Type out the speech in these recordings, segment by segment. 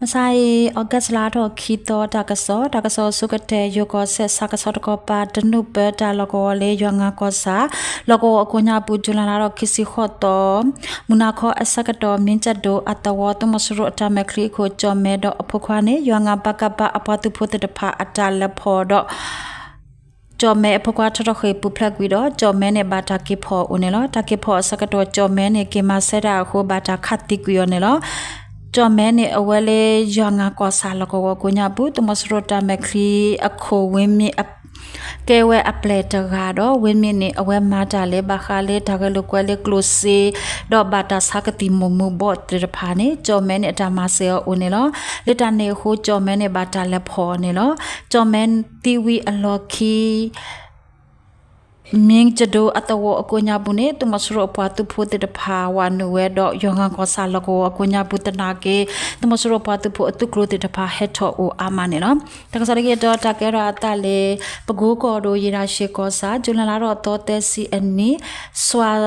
မုၢ်ဆါအံၤ August လါထီၣ်ခံသီ တၢ်ကစီၣ်, တၢ်ကစီၣ်အဆိကတၢၢ် ယိၤကီၢ်စဲၣ် ဆၣ်ကဆီတကီၢ်ပၤ တနုာ်ပၢတၢ်လီၢ်ကဝီၤလၢ ယွၤငါကီၢ်ဆၣ် လီၢ်ကဝီၤအကိးညါပူၤ ကၠူၤလဲလါထီၣ်ခံဆံဃိးသီ မုၢ်နၤခီအဆၢကတီၢ် မ့ၢ်ကၠဲၣ်ဒိၣ်အသဝီ သုးမီၤစိရိၤအတၢ်မဲာ်ချံအခိၣ် ကၠီၣ်မဲဒီးအဖိခွါန့ၣ် ယွၤငါပကဖ အပှၤသုးဖိသ့ၣ်တဖၣ်အတၢ်လဲၤဖီၣ်ဒီး ကၠီၣ်မဲအဖိခွါထီထီၣ်ဃ့ၢ်ပူၤဖျဲးကွံာ်ဒီး ကၠီၣ်မဲန့ၣ်ဘၣ်တၢ်က့ၤဖီၣ်အအိၣ်န့ၣ်လီၤ. တၢ်က့ၤဖီၣ်အဆၢကတီၢ် ကၠီၣ်မဲန့ၣ် က့ၤမၤဆၢတၢ်အဃိ ဘၣ်တၢ်ခးသံကွံာ်အီၤန့ၣ်လီၤ. ကၠီၣ်မဲန့ၣ်အဝဲလၢ ယွၤငါကီၢ်ဆၣ်လီၢ်ကဝီၤကိးညါပူၤ သုးမီၤစိရိၤတၢ်မဲာ်ချံအခိၣ် ဝ့မ့ၢ် ကဲဝဲအပျဲၢ်တဂၤဒီး ဝ့မ့ၢ်န့ၣ် အဝဲမၤတၢ်လၢဘၣ်ဃးလၢတၢ်ဂဲၤလိာ်ကွဲလၢကျိၣ်စ့ ဒီးဘၣ်တၢ်ဆါကသံၣ်မူၤမူၤဘှီးသ့ၣ်တဖၣ်န့ၣ် ကၠီၣ်မဲန့ၣ်အတၢ်မၤစၢၤအီၤအိၣ်န့ၣ်လီၤ. လၢတၢ်န့ၣ်အဃိ ကၠီၣ်မဲန့ၣ်ဘၣ်တၢ်လဲၤဖီၣ်အီၤန့ၣ်လီၤ. ကၠီၣ်မဲသံဝံၤအလီၢ်ခံ မ့ၢ်ကၠဲၣ်ဒိၣ်အသဝီအကိးညါပူၤန့ၣ် သုးမီၤစိရိၤအပှၤသုးဖိသ့ၣ်တဖၣ် ဝၤနုာ်ဝဲဒီး ယွၤငါကီၢ်ဆၣ်လီၢ်ကဝီၤအကိးညါပူၤသနာ်က့ သုးမီၤစိရိၤပှၤသုးဖိအသုးကျိၤသ့ၣ်တဖၣ် ဟဲထီၣ်အိၣ်အါမးန့ၣ်လီၤ. တၢ်ကစီၣ်လၢခံတခါ တၢ်ကဲထီၣ်အသးလၢ ပကိကီၢ်ဒိၣ် ယ့ၣ်ဒၣ်ရှ့ၣ်ကီၢ်ဆၣ် ကၠူၤလဲလါထီၣ်သီသၢဆံအနံၤ စွၣ်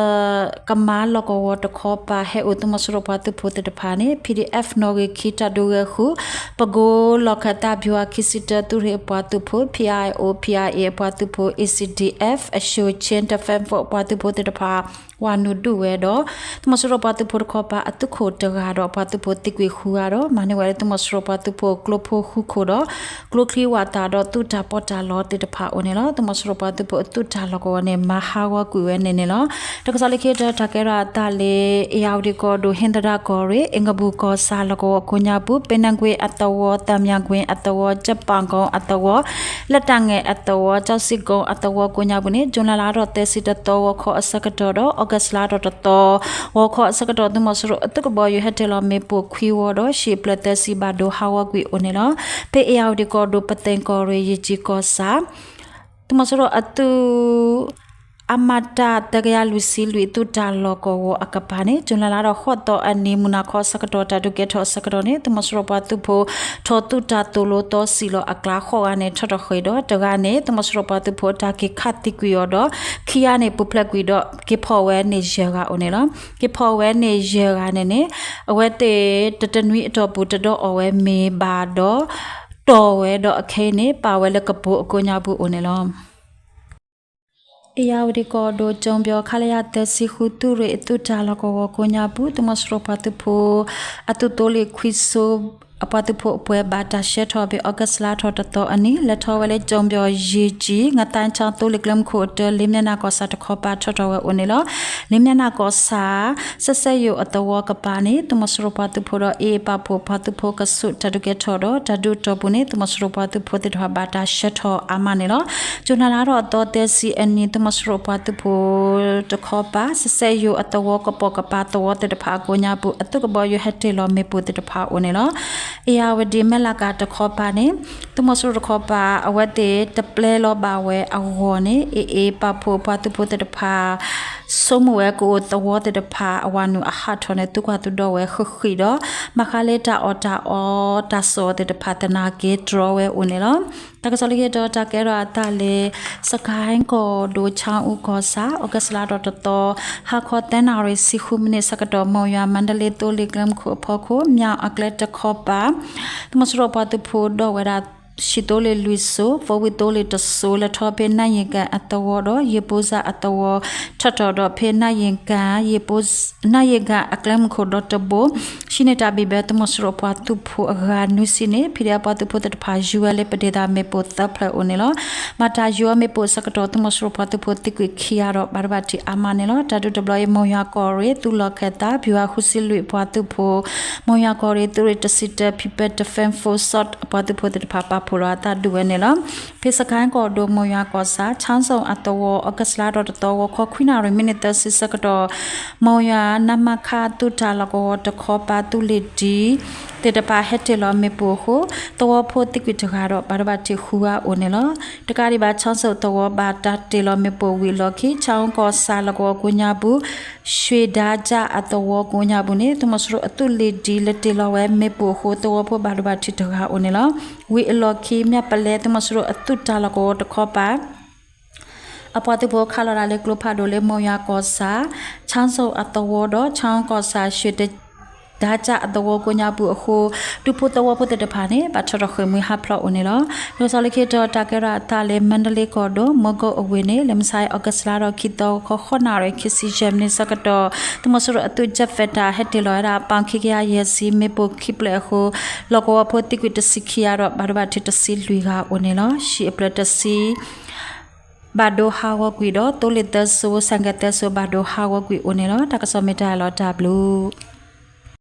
ကမါလီၢ်ကဝီၤတခီပၤ ဟဲအိၣ်သုးမီၤစိရိၤပှၤသုးဖိသ့ၣ်တဖၣ်န့ၣ် ပီၣ်ဒံၣ်အဲၣ်ဖ် နီၣ်ဂံၢ်ခံ တၢ်ဒုးဂဲၤဃုာ် ပကိလီၢ်ခၢၣ်သး ဘျူးဝါခံဆံတၢ သုးရ့ၣ်အပှၤသုးဖိ ပီၣ်အဲၣ်အိၣ် ပီၣ်အဲၣ်အ့ၣ် အပှၤသုးဖိ အ့ၣ်စံၣ်ဒံၣ်အဲၣ်ဖ် အၡိၣ်ဆ့ Defense Force အပှၤသုးဖိသ့ၣ်တဖၣ် ဝၤနုာ်ဒုးဝဲဒီး သုးမီၤစိရိၤပှၤသုးဖိတခီပၤ အသုးခိၣ်တဂၤဒီး အပှၤသုးဖိသံကွံာ်ဃုဂၤဒီး မၤန့ၢ်ဝဲလၢသုးမီၤစိရိၤပှၤသုးဖိကျိဖိဃုခိၣ်ဒီး ကျိချံဝးသးဒီးသုးတၢ်ပီးတၢ်လီသ့ၣ်တဖၣ်အိၣ်န့ၣ်လီၤ. သုးမီၤစိရိၤပှၤသုးဖိအသုးတၢ်လီၢ်ကဝီၤန့ၣ် မၤဟးဂီၤကွံာ်ဝဲန့ၣ်န့ၣ်လီၤ. တၢ်ကစီၣ်လၢခံတခါ တၢ်ကဲထီၣ်အသးလၢ အ့ၣ်ယၣ်ဝတံၣ်ကီၢ်ဒိၣ် ဟ့ၣ်သဒၣ်ကီၢ်ရ့ၣ် အ့ၣ်ကပူၤကီၢ်ဆၣ်လီၢ်ကဝီၤအကိးညါပူၤ ပ့ၤနကွ့ၣ်အသဝီ သၣ်မၠၣ်ကွ့ၣ်အသဝီ ကပၣ်ကီၣ်အသဝီ လၢတၢ်ငဲၣ်အသဝီ ကၠီစံၣ်ကိၣ်အသဝီကိးညါပူၤန့ၣ် ကၠူၤလဲလါထီၣ်သၢဆံတသီ ဂီၤခီအဆၢကတီၢ်ဒီး August လါထီၣ်တသီ ဂီၤခီအဆၢကတီၢ် သုးမီၤစိရိၤအသုးကဘီယူၤ ဟဲတ့ၢ်လီၤမ့ၣ်ပိၢ်ခွံဝီဒီး ဟံၣ်ပျၢၢ်သၢဆံဘၣ်ဒိဟးဂီၤကွံာ်အိၣ်န့ၣ်လီၤ. ဖဲအ့ၣ်ယၣ်ဝတံၣ်ကီၢ်ဒိၣ် ပသ့ၣ်ကီၢ်ရ့ၣ် ယ့ၣ်ကၠံကီၢ်ဆၣ် သုးမီၤစိရိၤအသုး အမတ သၢကယၤလွံၢ်ဆံလွံၢ် သုးတၢ်လီၢ်ကဝီၤအကပၤန့ၣ် ကၠူၤလဲလါထီၣ်ဃိးသီအနံၤ မုၢ်နၤခီအဆၢကတီၢ် တၢ်ဒုးကဲထီၣ်အဆၢကတီၢ်န့ၣ် သုးမီၤစိရိၤပှၤသုးဖိ ထီၣ်သုးတၢ်သိၣ်လိသီစံၣ်လီၤအကျါ ဃိးဂၤန့ၣ် ထီၣ်ထီၣ်ဃ့ၢ်ဒီး တဂၤန့ၣ် သုးမီၤစိရိၤပှၤသုးဖိအတၢ်က့ၤခးသံကွံာ်အီၤဒီး ခံဂၤန့ၣ် ပူၤဖျဲးကွံာ်ဒီး က့ၤဖီၣ်ဝဲန့ၣ်ယဲၢ်ဂၤအိၣ်န့ၣ်လီၤ. က့ၤဖီၣ်ဝဲန့ၣ်ယဲၢ်ဂၤန့ၣ်န့ၣ် အဝဲသ့ၣ်တတနွံအတီၢ်ပူၤ တဒိးအီၣ်ဝဲမ့ၤဘၣ်ဒီး တီၢ်ဝဲဒီးအခဲအံၤန့ၣ် ပာ်ဝဲလၢကပိာ်အကိးညါပူၤအိၣ်န့ၣ်လီၤ. အ့ၣ်ယၣ်ဝတံၣ်ကီၢ်ဒိၣ် ကၠိဘျီ ခလရ သၢဆံဃု သုးရ့ၣ်အသုးတၢ်လီၢ်ကဝီၤကိးညါပူၤ သုးမီၤစိရိၤပှၤသုးဖိ အသုးသိလ့ၣ်ခွံစိ အပှၤသုးဖိအပှဲၤ ဘၣ်တၢ်ရှဲထီၣ်ဖဲ August လါထီၣ်တသီအနံၤ လဲၤထီၣ်ဝဲလၢ ကၠိဘျီယ့ၣ်ကၠံ ငသဲချောင်း သိလ့ၣ်ကျဲမုၢ်ခိၣ်အတၢ လ့ၣ်မၠဲၣ်နၢ်ကီၢ်ဆၣ်တခီပၤ ထီၣ်ထီၣ်ဝဲအိၣ်န့ၣ်လီၤ. လ့ၣ်မၠဲၣ်နၢ်ကီၢ်ဆၣ် စဲးစဲးယိၤအသဝီကပၤန့ၣ် သုးမီၤစိရိၤပှၤသုးဖိဒီး အ့ၣ်အ့ၣ် ပာ်ဖှိၣ်ပှၤသုးဖိကဆူး တၢ်ဒုးကဲထီၣ်ဒီး တၢ်ဒုးအတီၢ်ပူၤန့ၣ် သုးမီၤစိရိၤပှၤသုးဖိသ့ၣ်တဖၣ် ဘၣ်တၢ်ရှဲထီၣ်အါမးန့ၣ်လီၤ. ကၠူၤလဲလါထီၣ်သီသၢဆံအနံၤ သုးမီၤစိရိၤပှၤသုးဖိတခီပၤ စဲးစဲးယိၤအသဝီ ကပိာ်ကပၤသဝီသ့ၣ်တဖၣ်အကိးညါပူၤ အသုးကဘီယူၤဟဲတ့ၢ်လီၤမ့ၣ်ပိၢ်သ့ၣ်တဖၣ်အိၣ်န့ၣ်လီၤ. အ့ၣ်ယၣ်ဝတံၣ် မဲၢ်လးကၤတခီပၤန့ၣ် သုးမီၤစိရိၤတခီပၤ အဝဲသ့ၣ်တပျဲလီၤဘၣ်ဝဲအဂီၢ်န့ၣ် အ့ၣ်အ့ၣ် ပာ်ဖှိၣ်ပှၤသုးဖိသ့ၣ်တဖၣ် ဆိကမိၣ်ဝဲကအိၣ်သဝီသ့ၣ်တဖၣ် အဝၤနုာ်အဟးထီၣ်န့ၣ် သုးကွၢ်သုးဒီဝဲဃံးဃံးဒီး ဘၣ်ဃးလၢတၢ်အီၣ်တၢ်အီတၢ်စီၣ်သ့ၣ်တဖၣ်သနာ်က့ တြီဝဲအိၣ်န့ၣ်လီၤ. တၢ်ကစီၣ်လၢခံတခါ တၢ်ကဲထီၣ်အသးလၢ စကဲၣ်ကီၢ်ဒိၣ် ခၠၣ်အူကီၢ်ဆၣ် August လါထီၣ်တသီ ဟါခီသၢနၣ်ရံၣ်ဆံဃုမံးနံးအဆၢကတီၢ် မိၢ်ယွၤ မါဒလ့ သိလ့ၣ်ကျဲမုၢ်ခိၣ်အဖီခိၣ် မၠၣ်အကျဲတခီပၤ သုးမီၤစိရိၤပှၤသုးဖိဒီးဝဲဒၣ် ဆံၣ်သိလ့ၣ်လွံၢ်စိၤ four wheel သိလ့ၣ်တစိၤ လဲၤထီၣ်ဖဲနၢ်ယ့ၣ်ကၣ်အသဝီဒီး ယ့ၣ်ပိစၢ်အသဝီ ထီၣ်ထီၣ်ဒီးဖဲ နၢ်ယ့ၣ်ကၣ်အကျဲမုၢ်ခိၣ်ဒီတဘိ ဟံးန့ၢ်တၢ်ဘံၣ်ဘၢ သုးမီၤစိရိၤပှၤသုးဖိအဂၤနွံဆံန့ၣ် ဖံးဒဲးအပှၤသုးဖိသ့ၣ်တဖၣ် ယူၤဝဲလၢပဒ့ၣ်သးမ့ၣ်ပိၢ်သၢဖျၢၣ်အိၣ်န့ၣ်လီၤ. ဘၣ်တၢ်ယူၤအီၤမ့ၣ်ပိၢ်အဆၢကတီၢ် သုးမီၤစိရိၤပှၤသုးဖိသံကွံာ်ခံဂၤဒီး ဘၣ်ဒိဘၣ်ထံးအါမးန့ၣ်လီၤ. တၢ်ဒုးတဘျီအံၤ မိၢ်ယွၤကီၢ်ရ့ၣ် သုးလီၢ်ခၢၣ်သး ဘျူးဝါဃုဆံလွံၢ်အပှၤသုးဖိ မိၢ်ယွၤကီၢ်ရ့ၣ် သုးရ့ၣ်တဆံတၢ People Defense Force အပှၤသုးဖိသ့ၣ်တဖၣ် ပာ်ဖှိၣ်လီၤအသးဒုးဝဲန့ၣ်လီၤ. ဖဲစကဲၣ်ကီၢ်ဒိၣ် မိၢ်ယွၤကီၢ်ဆၣ် ခၠၣ်စိၣ်အသဝီ August လါထီၣ်တသီ ဂီၤခီခွံနၣ်ရံၣ်မံးနံးသၢဆံဆၢကတီၢ် မိၢ်ယွၤ နမခ သုးတၢ်လီၢ်ကဝီၤတခီပၤ သုးလ့ၣ်ဒံ သ့ၣ်တဖၣ် ဟဲတ့ၢ်လီၤမ့ၣ်ပိၢ်အဃိ သဝီဖိသံကွံာ်တဂၤဒီး ဘၣ်ဒိဘၣ်ထံးဃုဂၤအိၣ်န့ၣ်လီၤ. တကးဒံးဘၣ် ခၠၣ်စိၣ်သဝီဘၣ်တၢ်တ့ၢ်လီၤမ့ၣ်ပိၢ်ဝံၤအလီၢ်ခံ ခၠၣ်အူကီၢ်ဆၣ်လီၢ်ကဝီၤကိးညါပူၤ ရွှ့ၣ်ဒါကၠၣ်အသဝီကိးညါပူၤန့ၣ် သုးမီၤစိရိၤအသုးလ့ၣ်ဒံ လဲၤတ့ၢ်လီၤဝဲမ့ၣ်ပိၢ်အဃိ သဝီဖိဘၣ်ဒိဘၣ်ထံးတဂၤအိၣ်န့ၣ်လီၤ. ဝံၤအလီၢ်ခံ မၠၣ်ပလဲ သုးမီၤစိရိၤအသုးတၢ်လီၢ်ကဝီၤတခီပၤ အပှၤသုးဖိခးလီၤတၢ်လၢကျိဖးဒိၣ်လၢ မိၢ်ယွၤကီၢ်ဆၣ် ခၠၣ်စိၣ်အသဝီဒီး ခၠၣ်အူကီၢ်ဆၣ် ရွှ့ၣ်တ တၢ်ကၢ်အသဝီကိးညါပူၤအဃိ ဒူဖိသဝီဖိသ့ၣ်တဖၣ်န့ၣ် ဘၣ်ထီၣ်ထီၣ်ဃ့ၢ်မှံဟးဖျိးအိၣ်န့ၣ်လီၤ. လီၤဆီလၢခံတီၤ တၢ်ကဲထီၣ်အသးလၢ မါဒလ့ကီၢ်ဒိၣ် မီကိအဝ့ၢ်န့ၣ် လၢမုၢ်ဆါအံၤ August လါဒီးခံသီ ဂီၤခီ ဃုနၣ်ရံၣ် ခံဆံယဲၢ်မံးနံးဆၢကတီၢ် သုးမီၤစိရိၤအသုး Jet Fighter ဟဲတ့ၢ်လီၤဝဲဒၣ် ပီၣ်ခံကယၤယဲၢ်ဆံ မ့ၣ်ပိၢ်ခံဖျၢၣ်အဃိ လီၢ်ကဝီၤဖိသံကွံာ်တဆံခံဂၤဒီး ဘၣ်ဒိဘၣ်ထံးတဆံလွံၢ်ဂၤအိၣ်န့ၣ်လီၤ. ဟံၣ်အဖျၢၣ်တဆံ ဘၣ်ဒိဟးဂီၤကွံာ်ဒီး သိလ့ၣ်သၢစိ ဆိုင်ကယ်သၢစိ ဘၣ်ဒိဟးဂီၤကွံာ်အိၣ်န့ၣ်လီၤ. တၢ်ကစီၣ်မ့ၢ်တၢ်အံၤလီၤ တၢ်ဘျုး